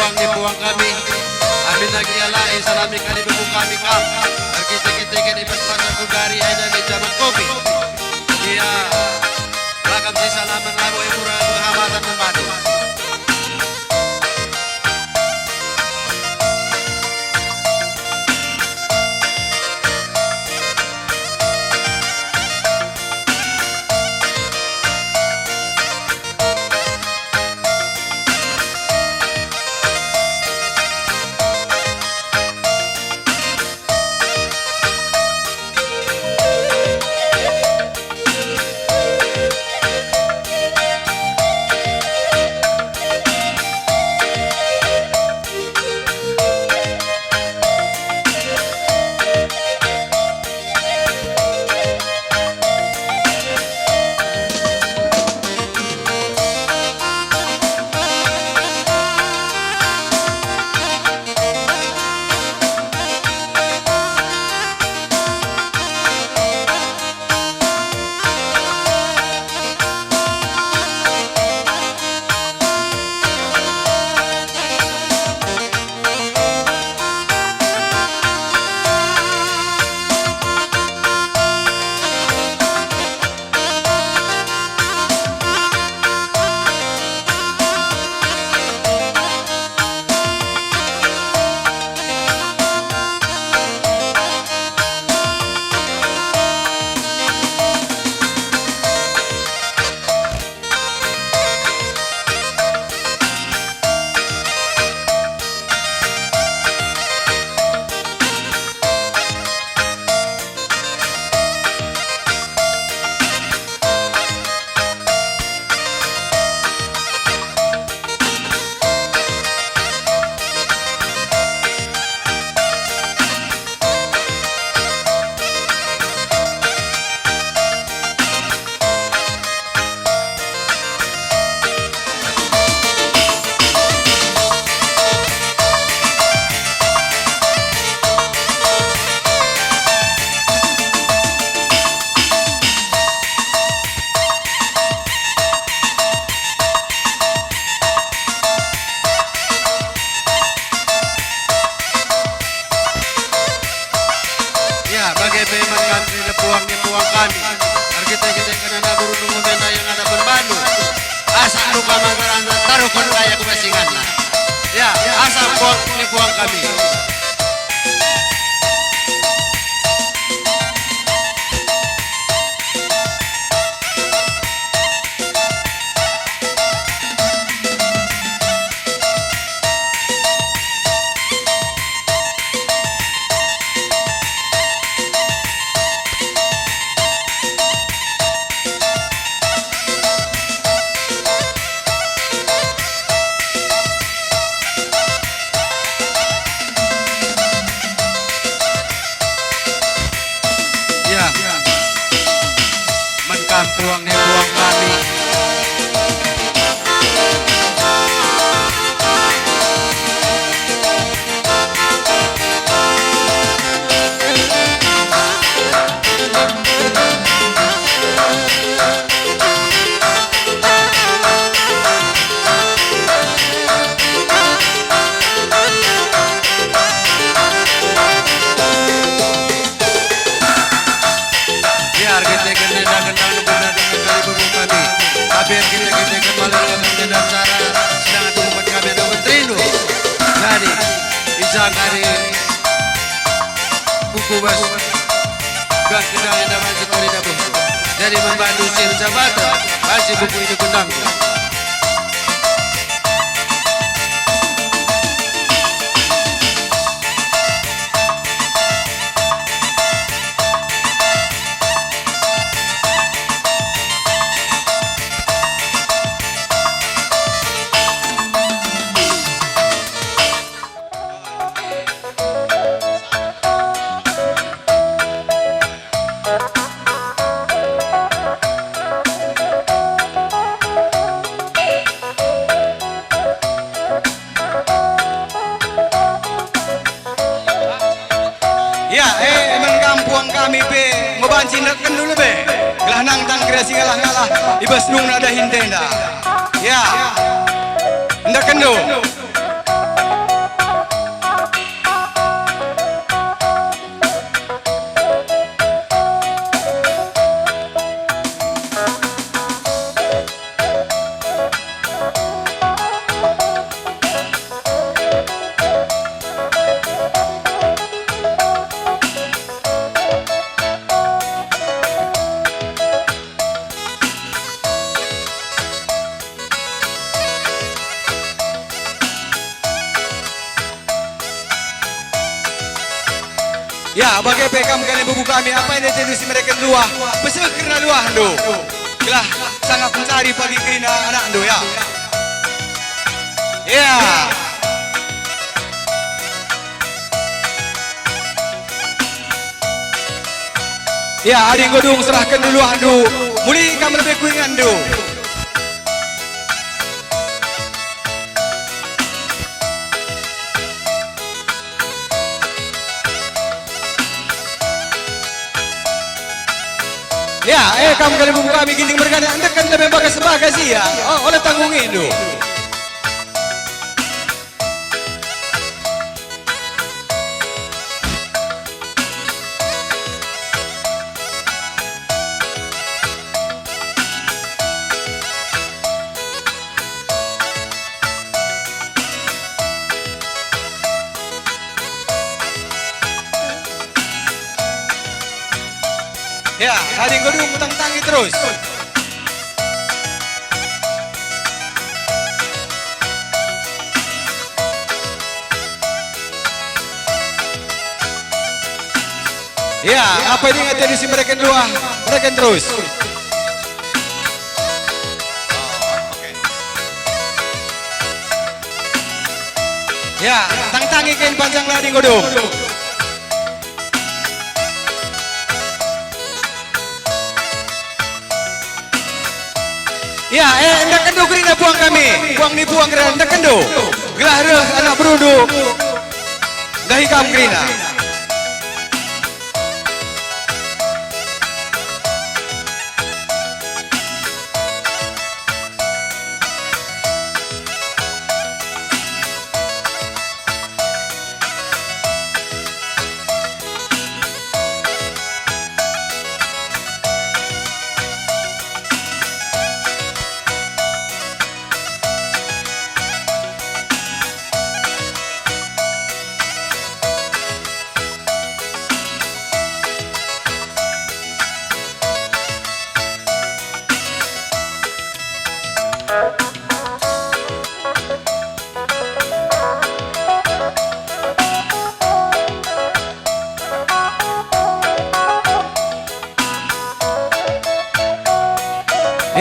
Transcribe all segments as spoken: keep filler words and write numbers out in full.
Puang ni puang kami, amin lagi alai salami kali bebu kami kam. Erkite-kiteken i bas masa kundari enda meja mengkopi. Ia ragam si salamen labo e mura kehamatan nembadu. Ya, bage pe man kami nepuang-nepuang kami. Erkite-kite kena nabur nunggu mena yang ada berbandu. Asa luka mantar-antar taruhken kaya ku bas inganna. Ya, asa puang nepuang kami. Ya. Man kam puang ni puang kami. Biar kita kena gendang benda dengan kali buku kami. Tapi kita kita kembali dengan cara sedang tunggu kami ada menterindu. Jadi, ijang hari buku bas. Gak kita ada banci kali dapur. Jadi membantu sir jabatan, banci buku itu gendang. Ya, eh, man kam puang kami pe, enggo banci ndekkenndu lebe. Gelah nangtang kira si ngalah-ngalah, i bas nungna dahin tenda. Ya, ndekkenndu. Bage pe kam kalimbubu kami, apai nde atendu si mereken luah, beseh kerna luahndu. Gelah sangap mencari pagi kerina anakndu, ya. Ya. Ya, adi enggo dung serahken luahndu, muli kam lebe ku inganndu. Ya, eh, kam kalimbubu kami Ginting mergana, endeken lebe bagas-bagas ia. Oh, ola tanggungindu. Ya, adi enggo dung tangtangi terus. Ya, apai nde atendu si mereken luah, mereken terus. Ya, tangtangi kain panjang adi enggo dung. Ya, eh, endekenndu kerina puang kami. Puang ni puang kerina endekenndu. Gelah reh anak berundu. Dahi kam kerina.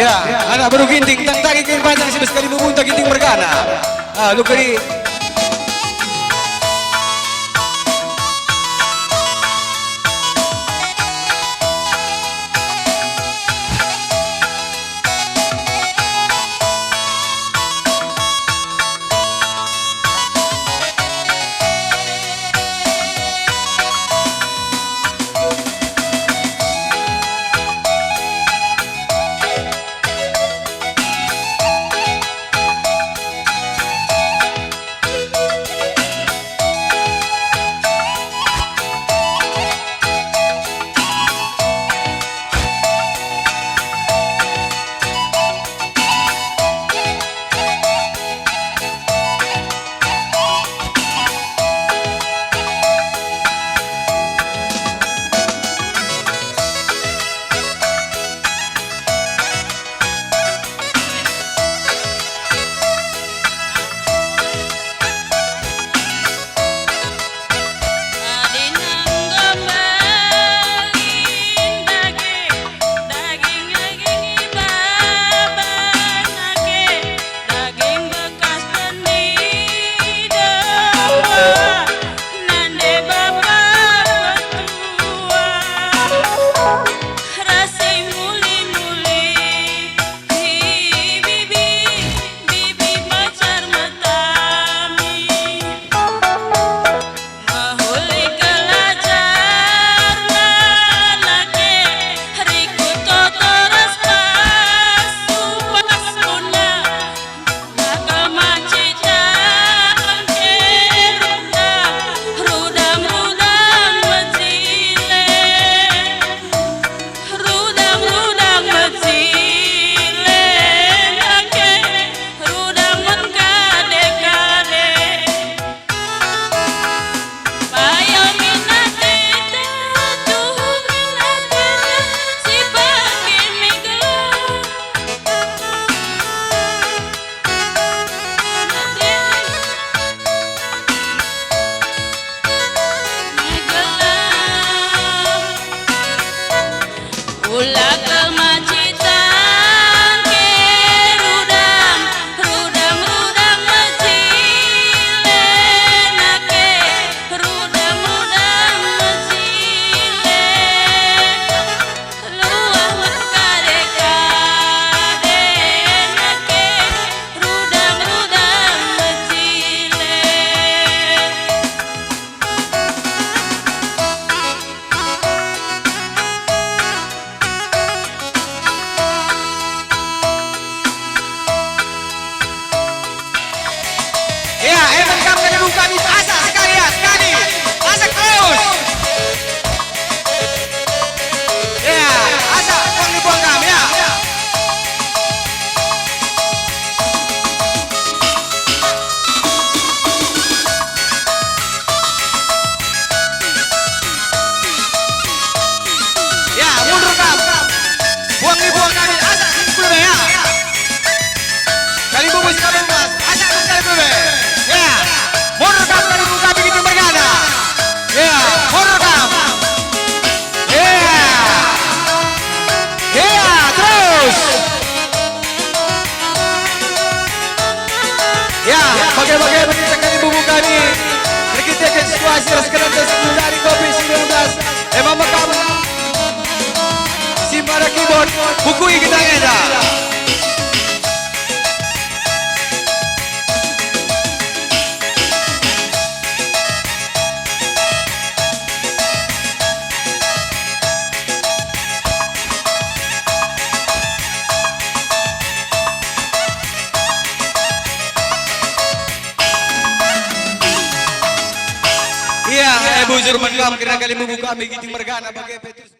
Ya, anak beru Ginting, tangtangi kain panjang si bas kalimbubunta Ginting mergana. Ah, lukeri. Stres kerja sekretari Covid sembilan belas. Emang mekam si mara keyboard, bukui kita enda. Ia, eh, bujur man kam, kerna kalimbubung kami Ginting mergana bage Petrus.